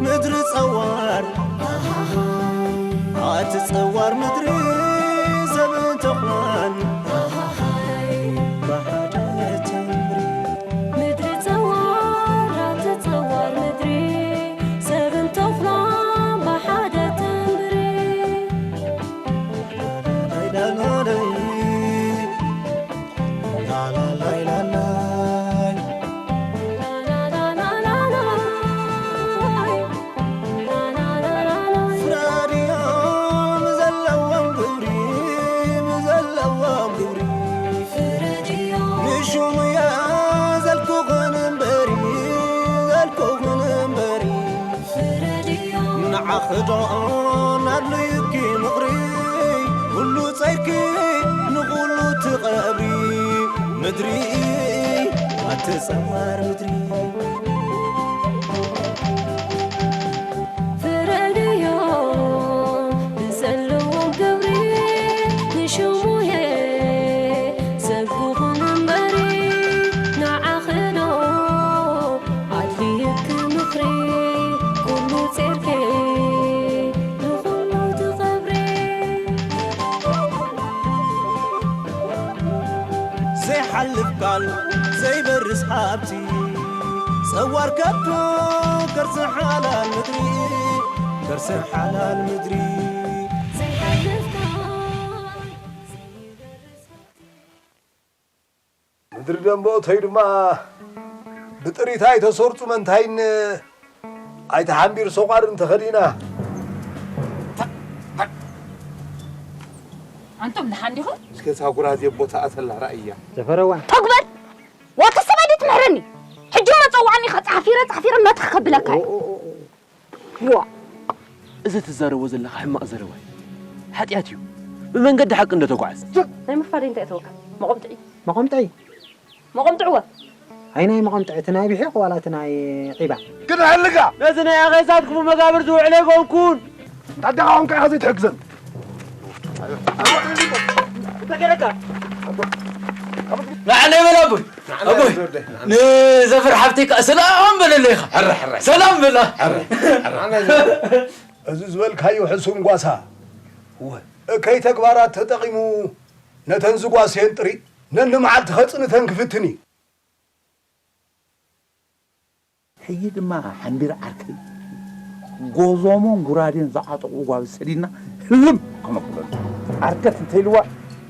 ምድሪ ጸዋር፣ ኣቲ ጸዋር ምድሪ፣ ሰብን ተኹላን ብሓደ ተንብሪ። ምድሪ ጸዋር፣ ኣቲ ጸዋር ምድሪ፣ ሰብን ተኹላን ብሓደ ተንብሪ። ላላላይ፣ ላላላይ፣ ላላይ። ፍረድዮም ብዘለዎም ግብሪ፣ ብዘለዎም ግብሪ። ንሹምያ ዘልኩኽን እምበሪ፣ ዘልኩኽን እምበሪ። ንዓኺ ዶ ናድልዩኪ ምኽሪ፣ ኩሉ ጸይርኪ ንኹሉ ትቐብሪ። ምድሪ ኣቲ ጸዋር ምድሪ። ፍረድዮ ብዘለዎም ግብሪ፣ ንሽሙየ ዘልኩኽን እምበሪ። ንዓኺ ዶ ኣድልዩኪ ምኽሪ፣ ኩሉ ጸይርኪ ንኹሉ ትቐብሪ። ዘይሓልፍ ቃል ዘይበርስ ሃብቲ፣ ጸዋር ከብቱ ከርሲ ሓላል ምድሪ፣ ከርሲ ሓላል ምድሪ። ዘይሓልፍ ቃል ዘይበርስ ሃብቲ። ምድሪ ደንበኦተይ ድማ ብጥሪት ኣይተሰርጹ መንታይን ኣይተሓንቢር ሰቋርን ተኸዲና። ኣንቶም ደሓን ዲኹም? እስከ እታ ጉራዜ ቦታ ኣተላ ራእያ። ዘፈረዋ። ተግበር! ዋታ ሰማይ ድትምህረኒ። ሕጂ መጸዋዕኒ ኢኻ ጻሕፊረ ጻሕፊረ መትኽ ከብለካ እየ። ዋ! እዚ ትዛረቦ ዘለኻ ሕማቕ ዘረባ እዩ። ሓጢኣት እዩ። ብመንገዲ ሓቂ እንዶ ተጓዓዝ። ናይ ምኽፋል እንታይ እተወካ? መቖምጥዒ። መቖምጥዒ? መቖምጥዕወ። ኣይ ናይ መቐምጥዒ፣ እቲ ናይ ብሒቕ ዋላ እቲ ናይ ዒባ? ክድሕልጋ! ነዚ ናይ ኣኼሳትኩም መጋብር ዝውዕለ ኣይኮንኩን። እንታይ ደኻ ኾንካ ኢኻ ዘይትሕግዘን? እንታይ ገይረካ? ንዓና ይበል ኣቦይ። ኣቦይ፣ ንዘፈር ሓብተይ ከኣ ሰላም በለለይ ኢኻ። ሕረ፣ ሕረ። ሰላም በላ። ሕረ፣ ሕረ። እዚ ዝበልካዮ ሕሱም ጓሳ፣ እወ። እከይ ተግባራት ተጠቒሙ ነተን ዝጓስየን ጥሪት ነንመዓልቲ ከጽንተን ክፍትን እዩ። ሕጂ ድማ ሓንቢር ዓርከይ፣ ጎዞሞን ጉራዴን ዝዓጠቑ ጓብዝ ሰዲድና ህልም ከነብለሉ። ዓርከት እንተኢልዋ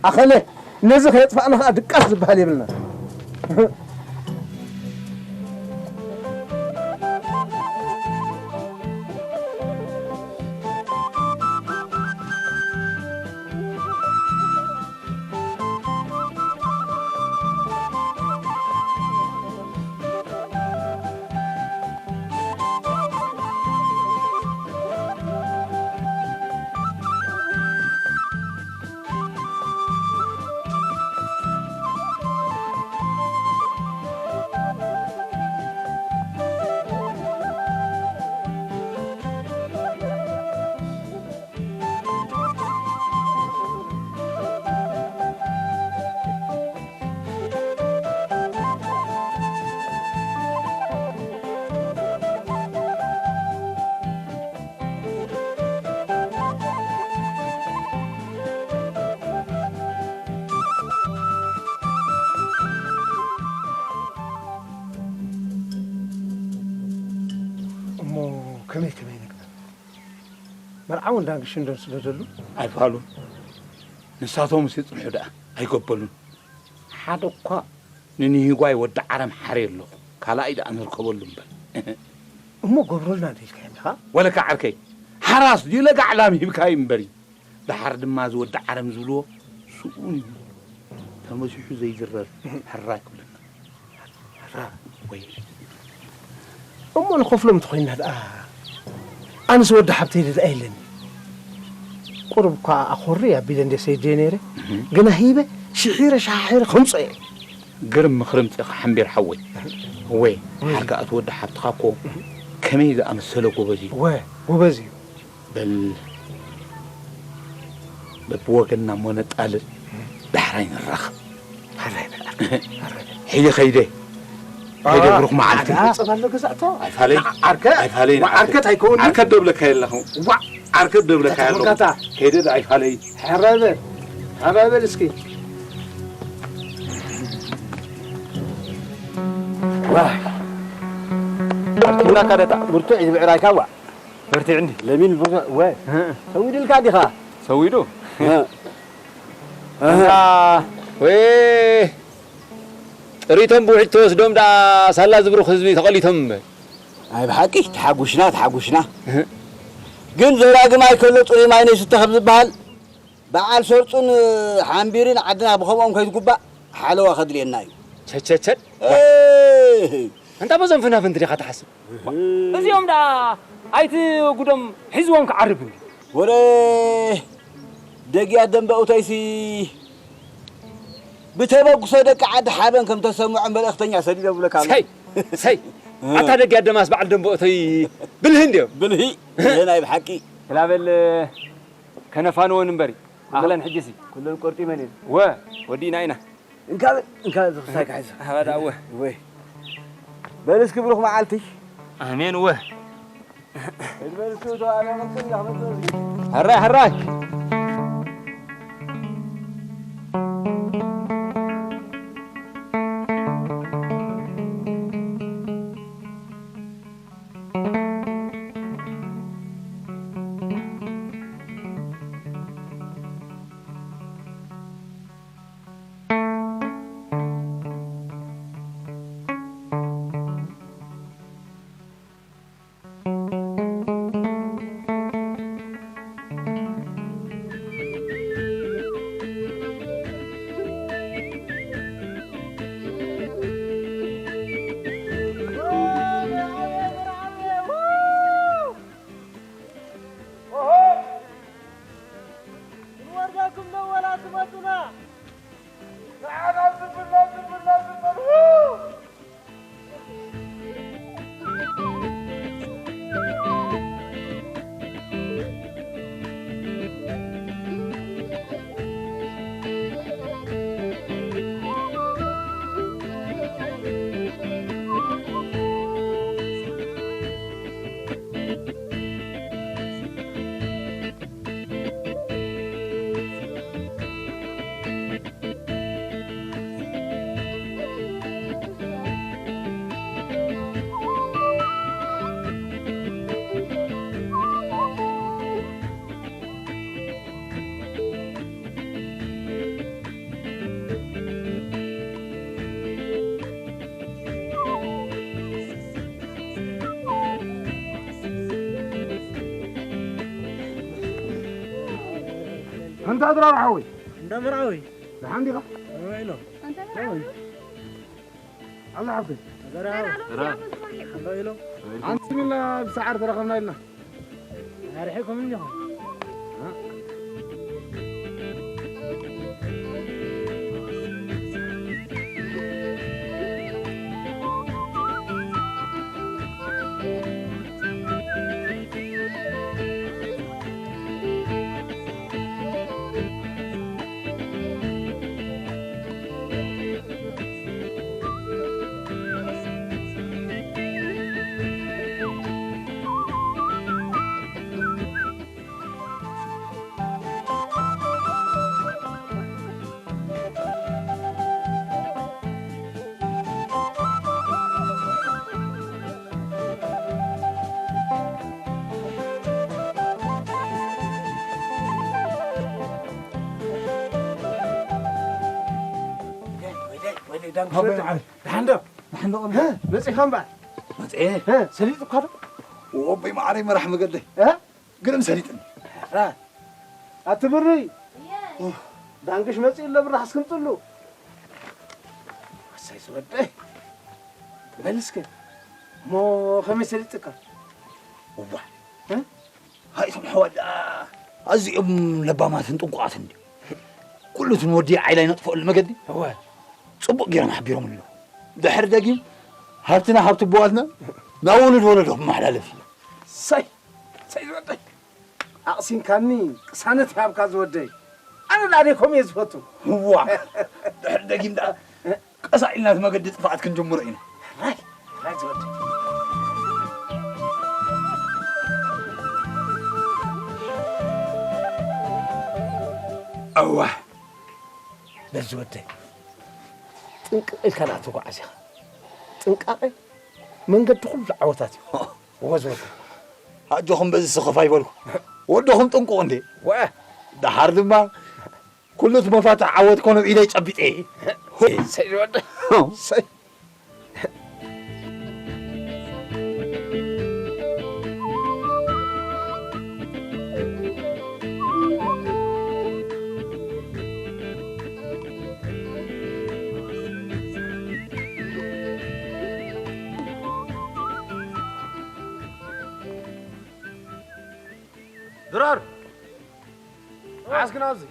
ኣኸለ፣ ነዚ ከየጥፋእና ኸኣ ድቃስ ዝበሃል የብልና። እሞ ከመይ ከመይ ንግበር? መርዓ ወንዳን ግሽን ዶ ንስደደሉ? ኣይፋሉን። ንሳቶምስ ይጽንሑ ደኣ፣ ኣይገበሉን። ሓደ እኳ ንንሂጓይ ወዲ ዓረም ሓርየ ኣለኹ፣ ካልኣይ ደኣ ንርከበሉ እምበር። እሞ ገብሩልና እንተ ኢልካዮም ኢኻ? ወለካ ዓርከይ፣ ሓራስ ድዩ ለጋዕ ላም ሂብካዩ እምበሪ። ደሓር ድማ እዚ ወዲ ዓረም ዝብልዎ ስኡን እዩ። ተመሲሑ ዘይዝረር ሕራይ ክብለና። ሕራ፣ ወይ እሞ ንኸፍሎም እንተኾይንና ደኣ ኣነስ ወዲ ሓብተይ ደኣ የለኒ። ቁሩብ እኳ ኣኾሪ ኣቢለ እንደ ሰይደ ነይረ፣ ግና ሂበ ሽሒረ ሸሓሒረ ከምጾ እየ። ግርም ምኽሪ ምጽእኻ ሓምቢር ሓወይ። ወይ ወይ። ሓርካ እቲ ወዲ ሓብትኻ እኮ ከመይ ዝኣመሰለ ጎበዝ እዩ። ወ ጎበዝ እዩ። በል በብወገንና እሞ ነጣልል፣ ዳሕራይ ንራኸብ። ሕራይ በል ዓርከ፣ ሕራይ በል። ሕየ ኸይደ። ኸይደ ኣዋ፣ ብሩኽ መዓልቲ። ዓርከ ጸባ ኣሎ ገዛ እቶ። ኣይፋለይ። ዓርከ፣ ኣይፋለይ ዋ፣ ንዓርከ። ዓርከት ኣይከውን'ዩ። ዓርከት ዶ ብለካ የለኹ? ዋ፣ ዓርከት ዶ ብለካ የለኹ? ተተኸልካታ። ከይደ ዶ ኣይፋለይ። ሕራይ በል። ሕራይ በል እስኪ። ዋይ። ኣርኪብናካ ደታ። ብርቱዕ እዩ ብዕራይካ ዋ። በርቲዕኒ። ለሚን ብርቱዕ ወ። እህ። ሰዊድልካ ዲኻ? ሰዊዱ? እህ። እዛ ወይ ጥሪቶም ብውሕጅ ተወስዶም ደኣ ሳላ ዝብሩኽ ህዝቢ ተቐሊቶም እምበር። ኣይ ብሓቂ ተሓጉሽና፣ ተሓጉሽና። እህ። ግን ዘራግም ኣይከሎ ጽሩይ ማይ ነይስተ ከም ዝበሃል በዓል ሰርጹን ሓምቢርን ዓድና ብኸምኦም ከይትጉባእ ሓለዋ ከድልየና እዩ። ቸቸቸድ። እህ። ኣንታ በዞም ፍናፍንቲ ዲኻ ትሓስብ? እዚኦም ደኣ ኣይትጉዶም ሒዝዎም ክዓርብ እንዲ። ወረ ደግያት ደንበ እቶይሲ ብተበግሶ ደቂ ዓዲ ሓበን ከም ተሰምዖ መልእኽተኛ ሰዲዶም ብለካ ኣሎ። ሰይ፣ ሰይ። ኣታ ደግያት ደማስ በዓል ደንበ እቶይ ብልህ እንድዮም። ብልሂ፣ ብልሂ ናይ ብሓቂ። ክላበል ከነፋንወን እምበሪ። ኣኽለን ሕጂሲ። ኩለን ቆርጢመን እየን። ወ፣ ወዲእና ኢና። እንካ በል፣ እንካ በል፣ ዝኽሳይ ክሕዝ። ሃባ ደኣ እወ። ወይ። በል እስኪ ብሩኽ መዓልቲ። ኣሜን እወ። በል እስኪ እቶ ኣነ መጥቶ ኢላ ክመጽእ እዚ። ሕራይ፣ ሕራይ። ክንወርደኩም ነው ወላ ትመጡና? ንዓና ዝብልና ዝብልና ዝበሉ። ኣንታ ድራር ሓወይ። እንዳ መርዓዊ። ደሓን ዲኻ? ውዒሎ። ኣንታ መርዓዊ። ኣላ ሓፍተይ። ዘራ። ዘራ። ሓሎ ኢሎ። ኣንቲ ሚልና ብሰዓር ተረኸብና ኢልና። ኣርሒኩም እንዲኹም። ደሓን ዶ? ደሓን ዶ? መጺኻ እምበኣር? መጺኤ። ሰሊጥካ ዶ? ወቦይ መዓረይ መራሕ መገደይ። እ? ግርም ሰሊጥኒ። ራ፣ ኣቲ ብሪ፣ ዳንግሽ መጺኡ ኣሎ፣ ብራኽ እስክምጽሉ። ኣሳይ ዝወደይ። በል እስከ፣ እሞ ከመይ ሰሊጥካ? እዋ፣ እ? ሃይ፣ እቶም ኣሕዋት ደኣ ኣዝዮም ለባማትን ጥንቁቓትን ድዮም? ኩሉ እቲ ንወዲ ዓይላ ይነጥፈሉ መገዲ እወ። ጽቡቕ ገይሮም ሓቢሮም ኣለዉ። ድሕሪ ደጊም ሃብትና ሃብቲ ኣቦዋትና ናብ ውሉድ ወለዶ ክመሓላለፍ እዩ። ሰይ፣ ሰይ ዝወደይ፣ ኣቕሲንካኒ ቅሳነት ይሃብካ ዝወደይ። ኣነ ደኣ ደይ ከምኡ እየ ዝፈቱ። እዋ፣ ድሕሪ ደጊም ደኣ ቀስ ኢልና እቲ መገዲ ጥፍኣት ክንጅምሮ ኢና። ሕራይ፣ ሕራይ ዝወደይ። እዋ፣ በል ዝወደይ፣ ጥንቅቕ ኢልካ ደኣ ተጓዓዝ ኢኻ። ጥንቃቐ መንገዲ ኩሉ ዓወታት እዩ። እወ ዝወደይ። ኣጆኹም በዚ ስኽፍ ኣይበልኩ። ወደኹም ጥንቁቕ እንዴ። ወ- ደሓር ድማ ኩሉ እቲ መፋትሕ ዓወት ኮነ ኢደይ ጨቢጠ እየ። ሰይ ዝወደይ። ሰይ። ድራር! ዓስክና ኣብዚ።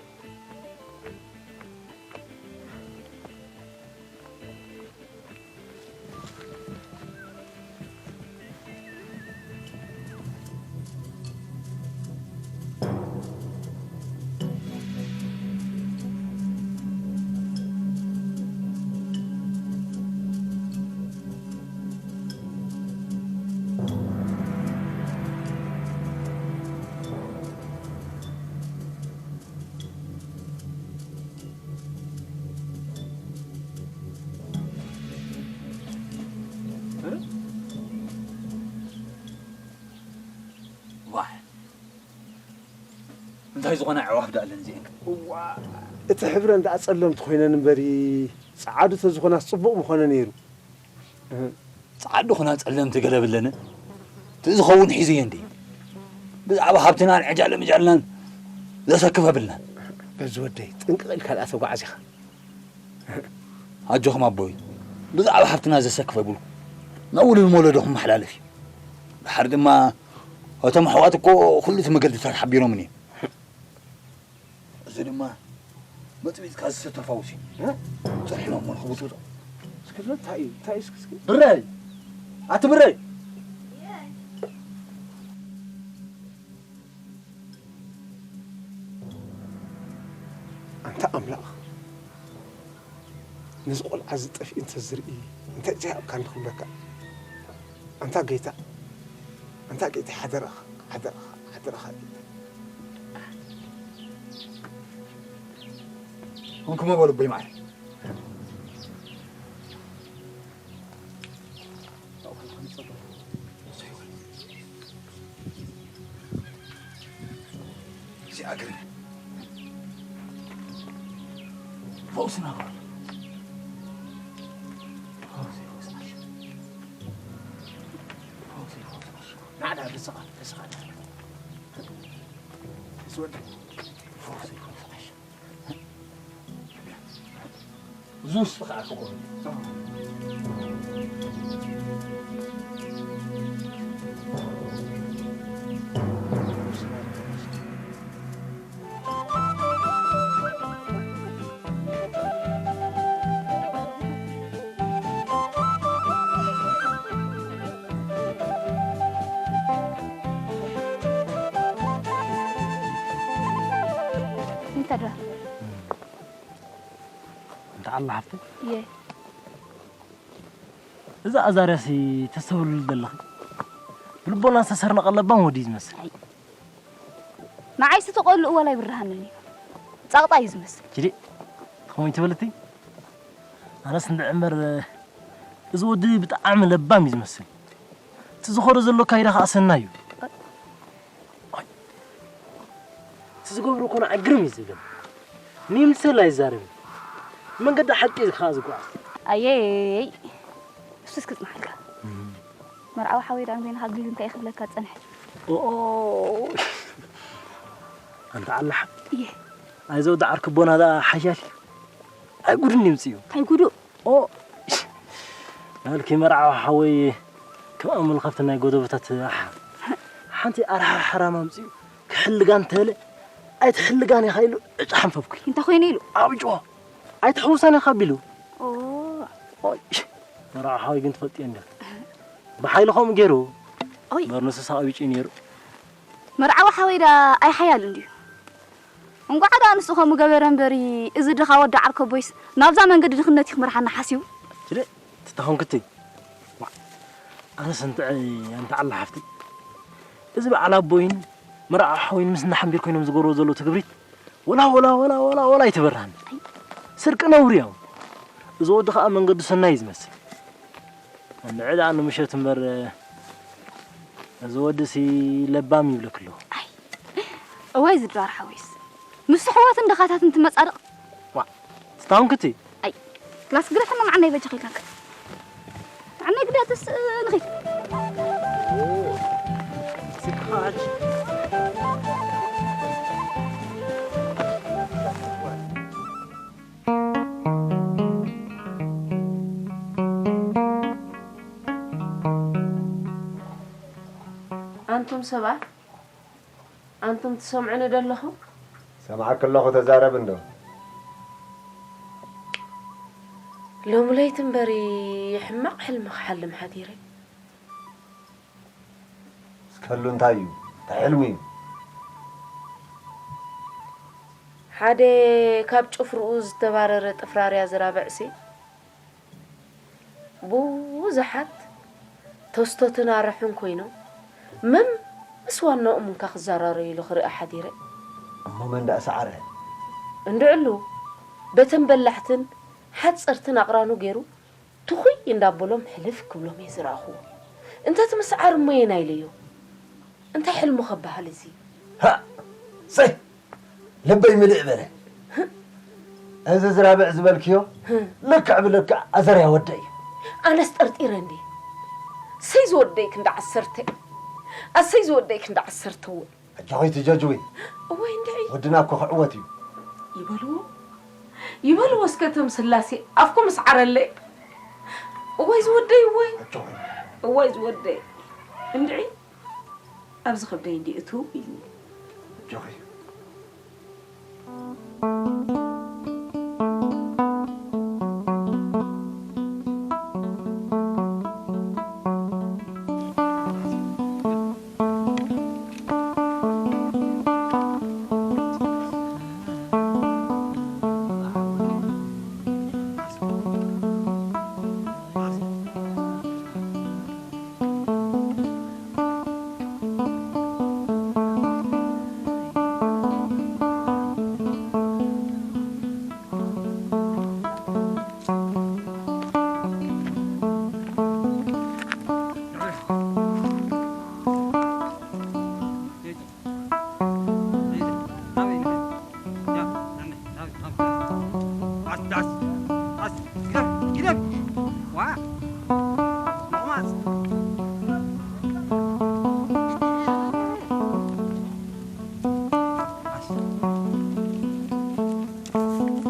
ዋይ፣ እንታይ ዝኾነ ኣዕዋፍ ደኣ ኣለን እዚአን? እዋ፣ እቲ ሕብረን ደኣ ጸለምቲ ኮይነን እምበሪ፣ ጸዓዱ ተዝኾናስ ጽቡቕ ምኾነ ነይሩ። ጸዓዱ ኹና ጸለምቲ ገለ ብለነ። እቲ ዝኸውን ሒዘዮ እንዲ። ብዛዕባ ሃብትናን ዕጃለ ምጃልናን ዘሰክፍ ኣብልናን። በዚ ወደይ፣ ጥንቅቕ ኢልካ ደኣ ተጓዓዝ ኢኻ። ኣጆኹም ኣቦይ፣ ብዛዕባ ሃብትና ዘሰክፍ ኣይብልኩ። ናብ ውሉድ ወለዶ ክመሓላለፍ እዩ። ድሓር ድማ፣ እቶም ኣሕዋት እኮ ኩሉ እቲ መገድታት ሓቢሮምን እዮም። እዚ ድማ መጥቢጥካ ዝስተ ፈውሲ። እ? ጸኒሖም እሞ ንኽብጥብጦ። እስኪ እንታይ እዩ? እንታይ እዩ? እስኪ፣ እስኪ። ብረይ! ኣቲ ብረይ! ኣንታ ኣምላኽ፣ ነዚ ቆልዓ እዚ ጠፊኡ እንተ ዝርኢ፣ እንታይ ዘይሃብካኒ ክብለካ። ኣንታ ጌታ፣ ኣንታ ጌታ፣ ሓደራኻ፣ ሓደራኻ፣ ሓደራኻ ጌታ። እንኩሞ በሉ ኣቦይ ማዓረይ። እዚኣ ግን ፈውስና በሉ። ፈውሲ፣ ፈውሲ፣ ፈውሲ፣ ፈውሲ። ናዕዳ፣ ተስኻ፣ ተስኻ። ዝወደ። ፈውሲ፣ ፈውሲ። እዚ ውስጥ ከዓ ክኾኑ። እንታይ ደኣ? እንተ ኣላ ሃብተይ። እየ። እዛ ኣዛርያሲ ተስተብህልሉ ዘለኺ፣ ብልቦና ዝተሰርነቐ ለባም ወዲ እዩ ዝመስል። ኣይ። ንዓይሲ ተቐልኡ ዋላ ይብርሃንን እዩ። ጻቕጣ እዩ ዝመስል። ኪዲ፣ ከምኡ ትበልቲ? ኣነስ እንድዒ እምበር፣ እዚ ወዲ ብጣዕሚ ለባም እዩ ዝመስል። እቲ ዝኸዶ ዘሎ ኣካይዳ ኸኣ ሰናይ እዩ። ኣይ። እቲ ዝገብሮ እኮ ንዓይ ግርም እዩ ዝብለኒ። ንይምሰል ኣይዛረብን። መንገዲ ሓቂ እዩ ከዓ ዝጓዓዝ። ኣየይ፣ እሱስ ክጽንሓልካ። እም። መርዓዊ ሓወይ ደኣ ንበይንኻ ኣግሊሉ እንታይ እዩ ክብለካ ዝጸንሐ? ኦኦ፣ ኣንታ ኣላሕ። እየ። ኣይዞ ደዓር ክቦና ደኣ ሓያል እዩ። ኣይ ጉድን ይምጽእ እዩ። እንታይ ጉዱ? ኦ፣ መልኪ መርዓዊ ሓወይ ከም ኣመል ካብቲ ናይ ጎደቦታት ኣሓ ሓንቲ ኣርሓ ሓራም ኣምፅኡ ክሕልጋ እንተለ ኣይትሕልጋን ኢኻ ኢሉ ዕጫ ሓንፈብኩ። እንታይ ኮይነ ኢሉ? ኣብጭዋ ኣይትሕውሳን ኢኻ ኣቢሉ። ኦ። ኦይ፣ መርዓ ሓወይ ግን ትፈልጥዮ እንደ ብሓይሊ ከምኡ ገይሩ ኦይ። መርነሱ ሳቐቢጭ ነይሩ። መርዓዊ ሓወይ ዳ ኣይሓያል እንድዩ። እንቋዕ ዳ ንሱ ከምኡ ገበረ እምበሪ፣ እዚ ድኻ ወዲ ዓርከቦይስ ናብዛ መንገዲ ድኽነት እዩ ክመርሓና ሓሲቡ። ትደ ትታኾንክቲ። ዋ፣ ኣነስ እንተ ኣንተ ዓላ ሓፍቲ። እዚ በዓል ኣቦይን መርዓ ሓወይን ምስ እንዳሓምቢር ኮይኖም ዝገብርዎ ዘለዉ ትግብሪት ወላ፣ ወላ፣ ወላ፣ ወላ፣ ወላ ኣይትበርሃን። ስርቂ ነውሪ እዮም። እዚ ወዲ ኸኣ መንገዱ ሰናይ እዩ ዝመስል። እንድዒ ደኣ ንምሸት እምበር፣ እዚ ወድሲ ለባም ይብለኪ ኣለኹ። ኣይ፣ እዋይ ዝዳር ሓወይስ። ምስ ኣሕዋትን ድኻታትን ትመጻደቕ። ዋ፣ ትታወንክቲ? ኣይ፣ ክላስ ግደፈና መዓና ይበጃ ከይልካንከ። መዓና ግዳትስ ንኺድ። ኣንቱም ሰባት፣ ኣንቱም ትሰምዑኒ ዶ ኣለኹም? ሰማዕኪ ኣለኹ፣ ተዛረቢ እንዶ። ሎሚ ለይቲ እምበሪ ሕማቕ ሕልሚ ክሓልም ሓዲረ። እስከሉ እንታይ እዩ? እንታይ ሕልሚ እዩ? ሓደ ካብ ጭፍርኡ ዝተባረረ ጥፍራርያ ዝራብዕሲ፣ ብዙሓት ተስቶትን ኣረሑን ኮይኖም፣ መም ምስ ዋናኦም እንካ ክዘራረዩሉ ክርኢ ሓዲረ። እሞ መን ደኣ ሰዓረ? እንድዕሉ፣ በተን በላሕትን ሓጸርትን ኣቕራኑ ገይሩ፣ ትኹይ እንዳበሎም ሕልፍ ክብሎም እየ ዝረኣኹዎ። እንተ እቲ ምስዓር እሞ የናይ ኢለዮ? እንታይ ሕልሙ ከበሃል እዚ? ሃ! ሰይ! ልበይ ምልእ በለ። እዚ ዝራብዕ ዝበልክዮ፣ ህም። ልክዕ ብልክዕ ኣዘርያ ወደይ እዩ። ኣነስ ጠርጢረ እንድየ። ሰይ ዝወደይ ክንዲ ዓሰርተ። ኣሰይ ዝወደይ ክንዲ ዓሰርተ እወ። ኣጆኺ ትጀጅዊ። እወይ እንድዒ። ወድና እኮ ክዕወት እዩ። ይበልዎ። ይበልዎ እስከ እቶም ስላሴ ኣፍኩም ስዓረለይ። እወይ ዝወደይ እወይ። ኣጆኺ። እወይ ዝወደይ። እንድዒ። ኣብዚ ከብደይ እንዲ እትው ኢልኒ። ኣጆኺ።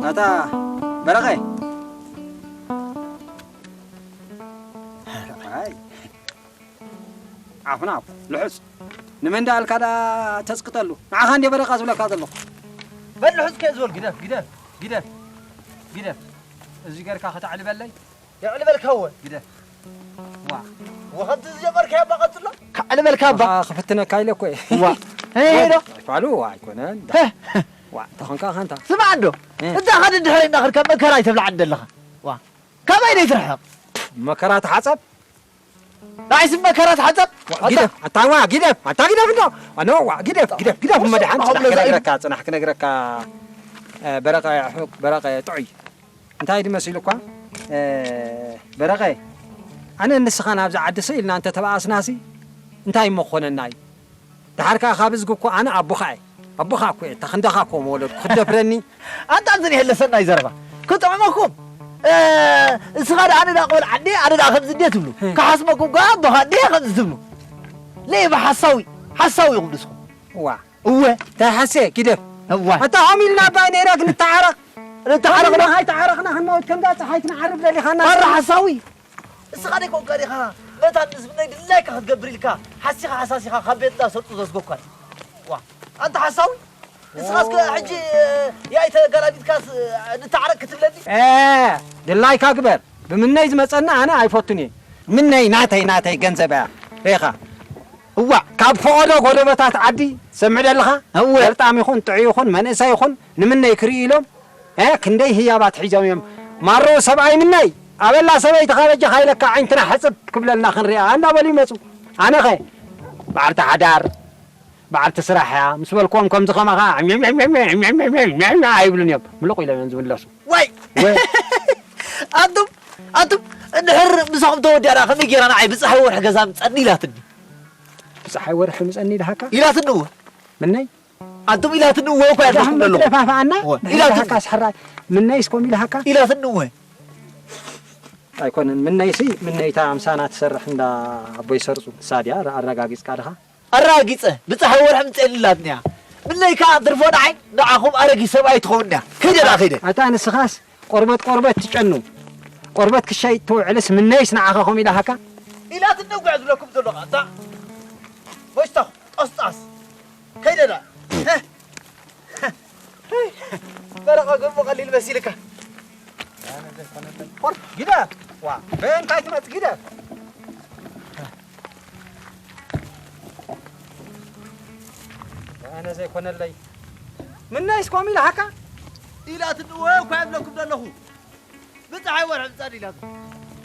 ኣታ በረኸ። ኣይ። ዓፍና ልሑጽ። ንመን ደኣ ኣልካ ደኣ ተጽቅጠሉ? ንዓኻ እንድየ በረኻ ዝብለካ ዘለኹ። በል ልሑጽ ከ ዝበል ግደፍ፣ ግደፍ፣ ግደፍ፣ ግደፍ። እዚ ገርካ ከተዕልበለይ? የዕልበልካ እወ። ግደፍ። ዋ። ወኸምቲ ዝጀመርካዮ እባ ቀጽሎ። ከዕልበልካ እባ። ኣኻ ክፍትነካ ኢለ እኮ እየ። ዋ። ሄይ፣ ሄይ ዶ። ኣይፋሉ፣ ዋ፣ ኣይኮነን። ሄ። ዋ፣ ተኾንካ ኸንታ። ስማዕ እንዶ። እ። እዛ ኸ ድድሕሪ እናኸድካ መከራ ኣይተብልዓኒ ዘለኻ። ዋ። ካባይ ደይ ትርሕቕ። መከራ ተሓጸብ። ንዓይስ መከራ ተሓጸብ። ዋ፣ ኣታ ግደፍ፣ ኣታ ዋ፣ ግደፍ፣ ኣታ ግደፍ እንዶ። ኣነ ዋ፣ ግደፍ፣ ግደፍ፣ ግደፍ፣ ወሰን መድሓን፣ ጽናሕ መሃብለ ዛይ። ክነግረካ፣ ጽናሕ ክነግረካ፣ እ፣ በረቐ፣ በረቐ ጥዑይ። እንታይ ድዩ መሲሉ እኳ፣ እ፣ በረቐ፣ ኣነ ንስኻ ናብዚ ዓዲ ስኢልና እንተ ተባኣስናሲ፣ እንታይ እሞ ክኾነና እዩ? ደሓር ከኣ ካብ እዝጊ እኮ ኣነ ኣቦኻ እየ። ኣቦኻ እኮ እየ። እታ ክንዳኻ እኮ መወለድኩ። ክትደፍረኒ? ኣንታ ኣብዚ እኒሀለ ሰናይ ዘረባ። ክጥዕመኩም። እ፣ እስኻ ደኣ ኣነ ደኣ ክበልዓ እንዴ፣ ኣነ ደኣ ከምዚ እንዴ ትብሉ። ህም። ክሓስመኩም ከኣ ኣቦኻ እንዴ ከምዚ ትብሉ። ለይባ ሓሳዊ፣ ሓሳዊ ኢኹም ንስኹም። እዋ። እወ። እንታይ ሓሴ፣ ግደፍ። እዋ። ኣታ ሆም ኢልና ኣባይ ነይራ ክንተዓረቕ። ንተዓረቕ ዶ? ኣይተዓረቕና ክንመውት ከምዛ ጸሓይ ትንዓርብ ደሊኻና። ኣረ ሓሳዊ። እስኻ ደይ ኮንካ ዲኻ መታን ምስ ብነይ ድላይካ ክትገብር ኢልካ ሓሲኻ ሓሳሲኻ ካብ ቤት እንዳሰርጡ ዘስጎኳን? ዋ፣ ኣንታ ሓሳዊ፣ ንስኻስ ከ ሕጂ፣ እ፣ ያይ ተገላቢጥካስ፣ እ፣ ንታዕረቅ ክትብለኒ? እ፣ ድላይካ ግበር። ብምነይ ዝመጸና ኣነ ኣይፈቱን እየ። ምነይ ናተይ፣ ናተይ ገንዘብ እያ። ሪኢኻ? እዋእ፣ ካብ ፈቐዶ ጎደቦታት ዓዲ፣ ሰምዕ ደለኻ? እወ። ፈልጣም ይኹን፣ ጥዑይ ይኹን፣ መንእሰይ ይኹን፣ ንምነይ ክርኢ ኢሎም፣ እ፣ ክንደይ ህያባት ሒዞም እዮም። ማሮ ሰብኣይ ምነይ፣ ኣበላ ሰበይቲ ካበጃኻ ኢለካ ዓይንትና ሕጽብ ክብለልና ክንሪኣ እንዳበሉ ይመጹ። ኣነኸ፣ በዓልቲ ሓዳር፣ በዓልቲ ስራሕ እያ፣ ምስ በልክዎም ከምዚ ከማኻ ኣይብሉን እዮም። ምሉቕ ኢሎም እዮም ዝምለሱ። ዋይ! ወይ! ኣንቱም፣ ኣንቱም፣ እንድሕር ምሳኹም ተወዲኣና ከመይ ጌራ ንዓይ ብፀሓይ ወርሒ ገዛ ምፀኒ ኢላትኒ። ብፀሓይ ወርሒ ምፀኒ ኢልሃካ? ኢላትኒ እወ። ምነይ? ኣንቱም ኢላትኒ እወ እኮ ያለኩም ደለኹ። ጥረፋፋኣና? እወ። ኢላትኒ። ኢልሃካ ስሕራይ። ምነይስ ኮም ኢልሃካ? ኢላትኒ እወ። ኣይኮነን፣ ምነይሲ፣ ምነይታ ምሳና ትሰርሕ እንዳ ኣቦይ ሰርጹ። ንሳ ድያ ኣረጋጊጽካ ድኻ? ኣረጋጊጸ፣ ብጸሓይ ወርሒ ምጸኒ ኢላትኒ እያ። ምነይ ከኣ ትርፎ ንዓይ፣ ንዓኹም ኣረጊት ሰብኣይ ትኸውን እያ። ከይደ ደኣ፣ ከይደ። ኣታ ንስኻስ ቆርበት ቆርበት ትጨኑ። ቆርበት ክሻይ ትውዕልስ ምነይስ ንዓኻ ከምኡ ኢላሃካ? ኢላትኒ እኮ እያ ዝብለኩም ዘለኹ፣ ኣታ። ወሽታኹ፣ ጠስጣስ። ከይደ ደኣ። መረቐ ገንፎ ቀሊል መሲልካ። ቁርጥ ግደፍ። ዋ፣ በእንታይ ትመጽእ? ግደፍ። ኣነ ዘይኮነለይ። ምነይስ ከምኡ ኢልሃካ? ኢላትኒ እወ እኳ እብለኩም ዘለኹ። ብፀሓይ ወርሒ ምጻድ ኢላትኒ።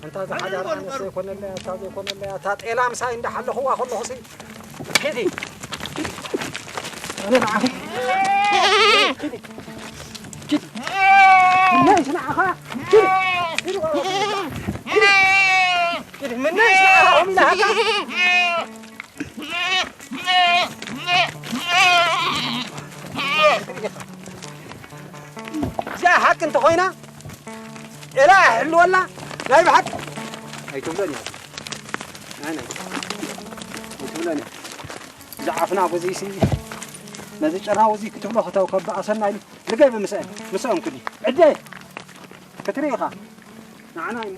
እንታ ዝሓዳር ኣነስ ዘይኮነለይ፣ ኣታ ዘይኮነለይ፣ ኣታ ጤላ ምሳይ እንዳሓለኹዋ ከለኹሲ። ኪዲ። ኣነ ንዓኺ። ኪዲ። ኪዲ። ምነይስ ንዓኻ። ኪዲ። ኪዲ። ኪዲ። ምነይስ ንዓኻ ከምኡ ኢልሃካ? እዚኣ ሓቂ እንተኾይና፣ ኤላ ኣይሕልወላ፣ ናይ ብሓቂ ኣይትብሎን እያ። ናይ፣ ናይ፣ ኣይትብሎን እያ። እዚ ዓፍና ወዚሲ፣ ነዚ ጨና ወዚ ክትብሎ ከተው ከበኣሰና ኢሉ፣ ልገብ ምስአን፣ ምስኦም ክዲ። ዕደ፣ ክትርኢ ኢኻ። ንዓና እሞ።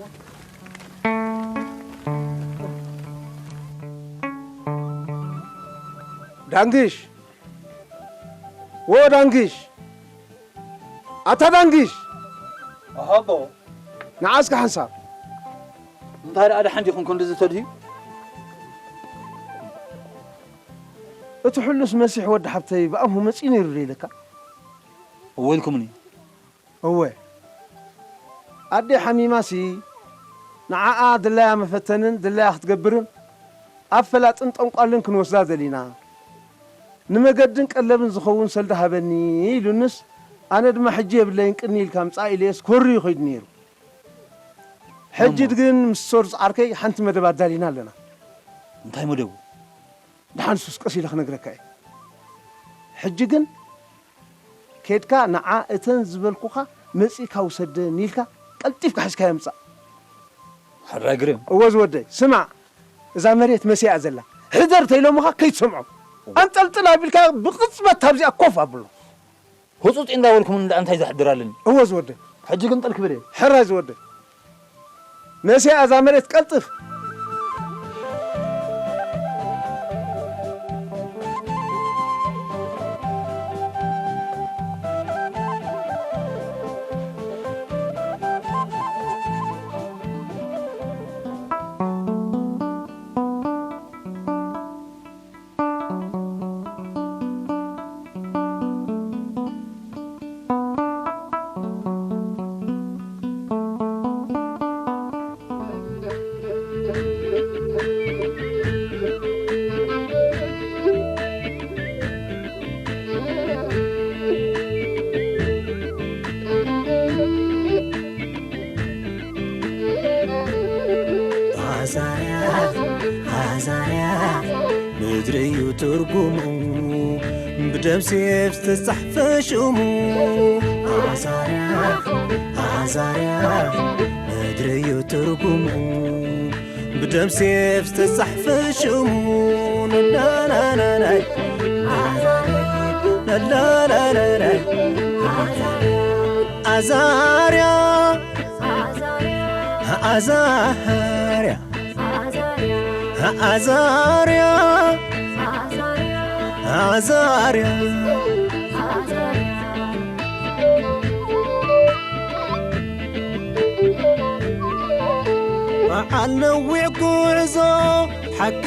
ዳንግሽ! ወ ዳንግሽ! ኣታ ዳንግሽ! ኣሃቦ! ንዓ እስከ ሓንሳብ። እንታይ ደኣ ደሓን ዲኹም ክንድዚ ተድህዩ? እቲ ሕሉስ መሲሕ ወዲ ሓብተይ ብኣምሁ መጺኡ ነይሩ ዶ ኢለካ? እወ ኢልኩምኒ። እወ። ኣደይ ሓሚማሲ ንዓኣ ድላያ መፈተንን ድላያ ክትገብርን ኣብ ፈላጥን ጠንቋልን ክንወስዳ ደሊና። ንመገድን ቀለብን ዝኸውን ሰልዲ ሃበኒ ኢሉንስ፣ ኣነ ድማ ሕጂ የብለይን ቅኒ ኢልካ ምጻእ ኢለዮስ ኮርዩ ከይዱ ነይሩ። ሕጂ እሞ? ግን ምስ ሰርጹ ዓርከይ ሓንቲ መደብ ኣዳሊና ኣለና። እንታይ መደቡ? ደሓን ሱስ ቀስ ኢለ ክነግረካ እየ። ሕጂ ግን ኬድካ ንዓ እተን ዝበልኩኻ መጺእካ ውሰደን ኢልካ ቀልጢፍካ ሒዝካዮ ምጻእ። ሕራይ ግርም። እወ ዝወደይ፣ ስማዕ፣ እዛ መሬት መሲኣ ዘላ። ሕደር ተይሎምኻ ከይትሰምዖ። ኣንጠልጥል ኣቢልካ ብቕጽበት ካብዚኣ ኮፍ ኣብሎ። ህጹጽ እንዳበልኩምኒ ደኣ እንታይ ዘሕድር ኣለኒ? እወ ዝወደይ። ሕጂ ግን ጥል ክብል እየ። ሕራይ ዝወደይ። መሲኣ እዛ መሬት ቀልጥፍ። ኣዛርያ ኣዛርያ ምድሪ እዩ ትርጉሙ፣ ብደም ሴፍ ዝተጻሕፈ ሽሙ። ኣዛርያ ኣዛርያ ምድሪ እዩ ትርጉሙ፣ ብደም ሴፍ ዝተጻሕፈ ሽሙ። ናናናናይ ናናናናይ ኣዛርያ ኣዛርያ ኣዛርያ ኣዛርያ በዓል ነዊሕ ጉዕዞ ሓቂ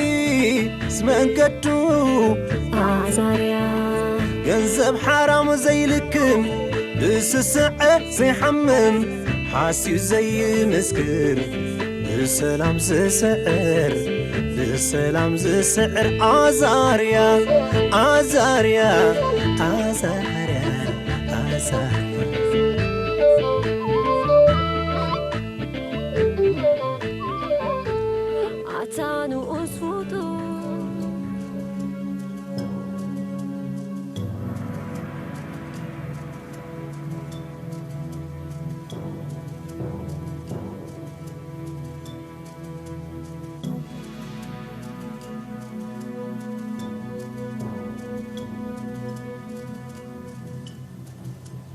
ዝመንገዱ ኣዛርያ ገንዘብ ሓራም ዘይልክም ብስስዐ ዘይሓምም ሓስዩ ዘይምስክር ብሰላም ዝስዕር ብሰላም ዝስዕር ኣዛርያ ኣዛርያ ኣዛርያ ኣዛርያ ኣታ ንኡስ ፍጡር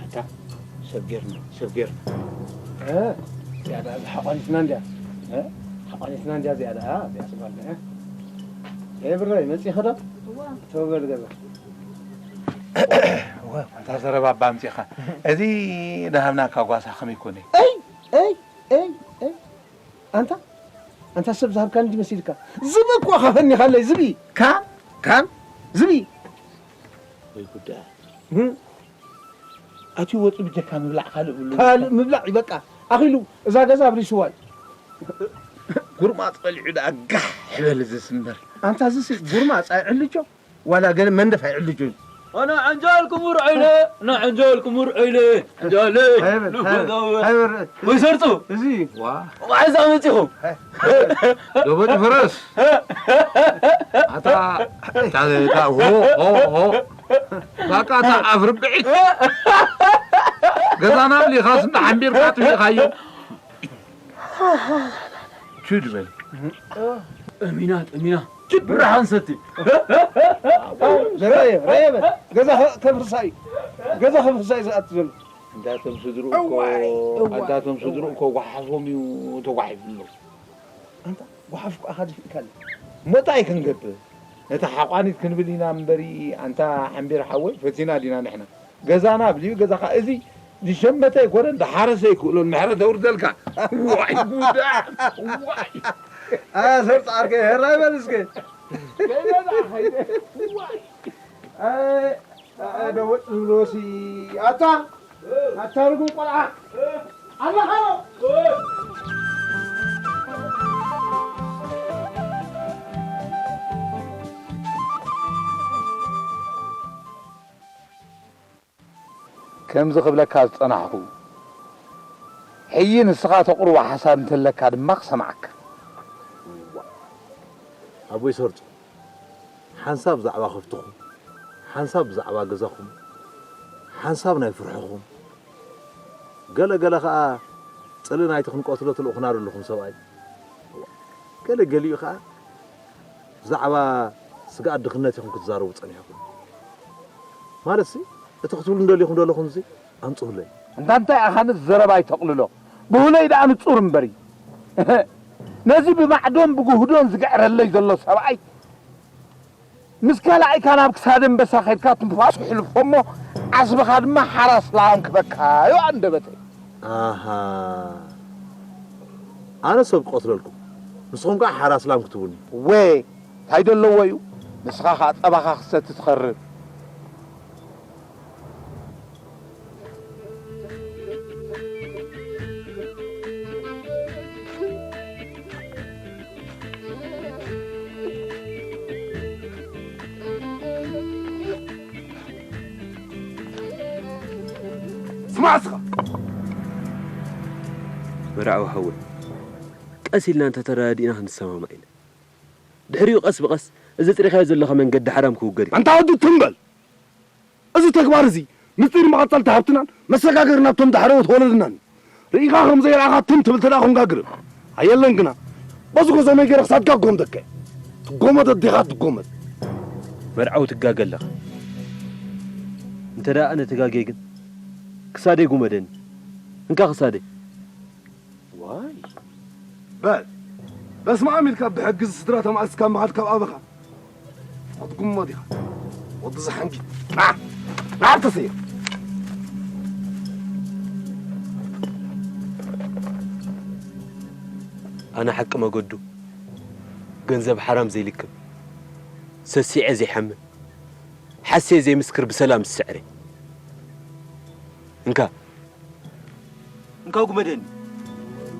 ኣታ ሰብ ጌርና ሰብ ጌርና እ? እዚኣ ደኣ ሓቋኒትና እንድያ እ? ሓቋኒትና እንድያ እዚኣ ደኣ እዚኣ ስጓልና እ? ኤ ብረይ መጺእኺ ዶ? እዋ። ተው በል ገዛ። እዋ፣ ኣንታ ዘረባ ኣባ ኣምጺእኻ። እዚ ደሃብናካ ጓሳ ከመይ ኮነ? እይ እይ እይ እይ ኣንታ ኣንታ ሰብ ዝሃብካኒ ድዩ መሲልካ? ዝቢ እኮ ኢኻ ፈኒኻለይ ዝቢ። ካን ካን ዝቢ። ወይ ጉዳይ። እህ። ኣትዩ ወጹ ብጀካ ምብላዕ ካልእ ብሉ። ካልእ ምብላዕ እዩ በቃ። ኣኺሉ እዛ ገዛ ኣብሪስዋ እዩ። ጉርማጽ በሊዑ ደኣ ጋሕ ይበል እዚስ እምበር። ኣንታ እዚስ ጉርማጽ ኣይዕልጆ ዋላ ገለ መንደፍ ኣይዕልጆ እዩ። ኣነ ዕንጃል ክሙር ዒለ፣ ንዕንጃል ክሙር ዒለ፣ ዕንጃለይ፣ ሃይበር፣ ሃይበር፣ ልጎዛወ። ሃይበር። ወይ ሰርጹ። እዚ፣ ዋ። ዋዕዛ መጺኹም። ዶበጥ ፈረስ። ኣታ፣ እታ፣ እታ፣ ሆ፣ ሆ፣ ሆ። ባቃ እታ ኣፍ ርብዒት። ገዛና ኣምሊኻስ እንዳ ሓምቢርካ ኣጥፊእኻዮ። ቹድ በል። ጠሚና፣ ጠሚና። ችድ ብርሃን ሰቲ። ዘረየ፣ ረየ በል። ገዛ ከ-፣ ከፍርሳ እዩ። ገዛ ከፍርሳ እዩ ዝኣቱ ዘሎ። እንዳቶም ስድሩ እኮ፣ እዋይ፣ እዋይ፣ ኣንታቶም ስድሩ እዋይ። እኮ ጓሓፎም እዩ ተጓሒፉ ኣሎ። ኣንታ ጓሓፍ እኮ ኣኻ ድፊእካለ። እሞ እንታይ ክንገብር? ነታ ሓቋኒት ክንብል ኢና እምበሪ፣ ኣንታ ሓምቢር ሓወይ፣ ፈቲና ዲና ንሕና? ገዛና ኣብልዩ፣ ገዛኻ እዚ ዝሸመተ ኣይኮነን፣ ዝሓረሰ ኣይክእሎን፣ ምሕረት ኣውርደልካ። ዋይ ጉዳ፣ ዋይ። ኣያ ሰርፅ ዓርከይ፣ ሄራይ በል እስከ። ዋይ። ኣይ፣ ኣይ፣ ደወጥ ዝብልዎሲ፣ ኣታ፣ ኣታ ርጉም ቆልዓ፣ ኣለኻ ዶ? ከምዚ ክብለካ ዝጸናሕኩ፣ ሕጂ ንስኻ ተቕርቦ ሓሳብ እንተለካ ድማ ክሰምዓካ። እዋ፣ ኣቦይ ሰርጹ፣ ሓንሳብ ብዛዕባ ከፍትኹም፣ ሓንሳብ ብዛዕባ ገዛኹም፣ ሓንሳብ ናይ ፍርሕኹም፣ ገለ ገለ ኸኣ ጽልኢ ናይቲ ክንቀትሎ ትልእኹና ዘለኹም ሰብኣይ። እዋ፣ ገለ ገሊኡ ኸኣ ብዛዕባ ስግኣት ድኽነት ኢኹም ክትዛረቡ ጸኒሕኩም። ማለትሲ፣ እቲ ክትብሉ እንደሊኹም ዘለኹምሲ ኣምጽኡለይ። እንታ እንታይ ኢኻ ነዚ ዘረባይ ተቕልሎ? ብሁለይ ደኣ ንጹር እምበሪ። ነዚ ብማዕዶን ብጉህዶን ዝግዕረለይ ዘሎ ሰብኣይ፣ ምስ ካልኣይካ ናብ ክሳድ ኣንበሳ ከድካ ትንፋሱ ሕልፎ እሞ፣ ዓስብኻ ድማ ሓራስ ላም ክበካዮ ኣንደበተይ። ኣሃ። ኣነ ሰብ ክቐትለልኩም፣ ንስኹም ከኣ ሓራስ ላም ክትቡኒ። ወ፣ እንታይ ደለዎ እዩ? ንስኻ ኸኣ ጸባኻ ክትሰቲ ትኸርር። ስማዕ እስኻ! መርዓዊ ሓወይ፣ ቀስ ኢልና እንተተረዳዲእና ክንሰማማዕ ኢና። ድሕሪኡ ቀስ ብቐስ እዚ ኣጽሪኻዮ ዘለኻ መንገዲ ሓራም ክውገድ እዩ። ኣንታ ወዲ ትም በል! እዚ ተግባር እዚ ምስጢር መቐጸልታ ሃብትናን መሰጋገሪ ናብቶም ዳሕረዎት ወለድናን እዩ። ርኢኻ ከም ዘይረኣኻ ትም ትብል ተደኣ ኮንካ ግርም። ኣየለን ግና፣ በዚ ኮሰመይ ገይረ ክሳድካ ክጎምደካ እየ። ትጎመድ ኣዴኻ ትጎመድ። መርዓዊ ትጋገ ኣለኻ። እንተ ደኣ ኣነ ተጋግየ ግን፣ ክሳደይ ጉመደኒ። እንካ ክሳደይ። ዋይ፣ በል በስመ ኣብ ኢልካ ብሕጊ ስድራ ተማእዝካ ምኻድ ካብ ኣበኻ ትጉሞ ዲኻ? ወዲ ዝሓንጊ። ና! ና ተስየ! ኣነ ሓቂ መገዱ ገንዘብ ሓራም ዘይልክም፣ ሰሲዐ ዘይሓምን፣ ሓስየ ዘይምስክር ብሰላም ዝስዕር እየ። እንካ፣ እንካ ጉመደኒ።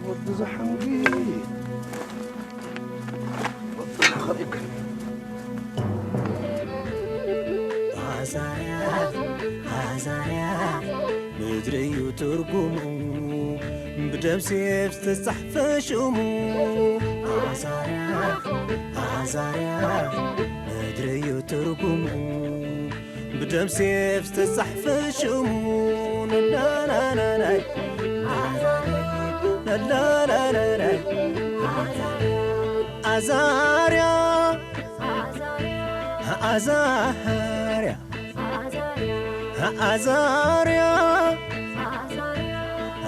ወዲ ዝሓንጊ። ወዲ ዝሓንጊ። ኣዛርያ፣ ኣዛርያ፣ ምድሪ እዩ ትርጉሙ፣ ብደም ሴፍ ዝተጻሕፈ ሽሙ። ኣዛርያ፣ ኣዛርያ፣ ምድሪ እዩ ትርጉሙ፣ ብደም ሴፍ ዝተጻሕፈ ሽሙ። ናናናናይ፣ ናናናናይ፣ ኣዛርያ፣ ኣዛርያ፣ ኣዛርያ፣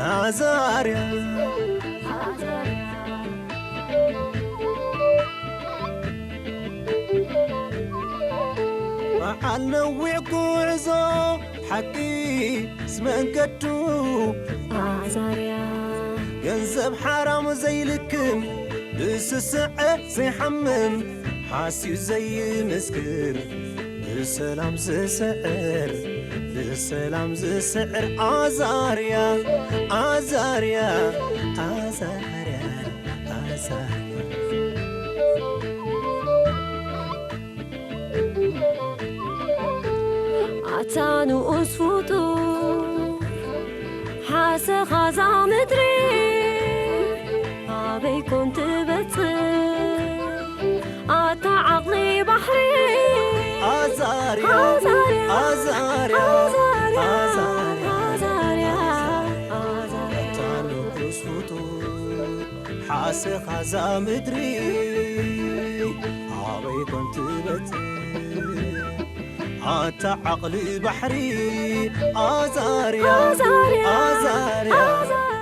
ኣዛርያ። በዓል ነዊሕ ጉዕዞ ሓቂ ዝመንገዱ ኣዛርያ። ገንዘብ ሓራም ዘይልክም፣ ብስስዐ ዘይሓምም፣ ሓስዩ ዘይምስክር፣ ብሰላም ዝስዕር፣ ብሰላም ዝስዕር ኣዛርያ፣ ኣዛርያ፣ ኣዛርያ፣ ኣዛርያ። ኣታ ንኡስ ፍጡር ሓሰኻ እዛ ምድሪ ኣበይ ኮን ትበጽሕ? ኣታ ዓቕሊ ባሕሪ ኣዛርያ፣ ኣዛርያ፣ ኣዛርያ፣ ኣዛርያ፣ ኣዛርያ፣ ኣዛርያ። ኣታ ንኡስ ፍጡር ሓሰኻ እዛ ምድሪ ኣበይ ኮን ትበጽሕ? ኣታ ዓቕሊ ባሕሪ ኣዛርያ፣ ኣዛርያ፣ ኣዛርያ፣ ኣዛርያ።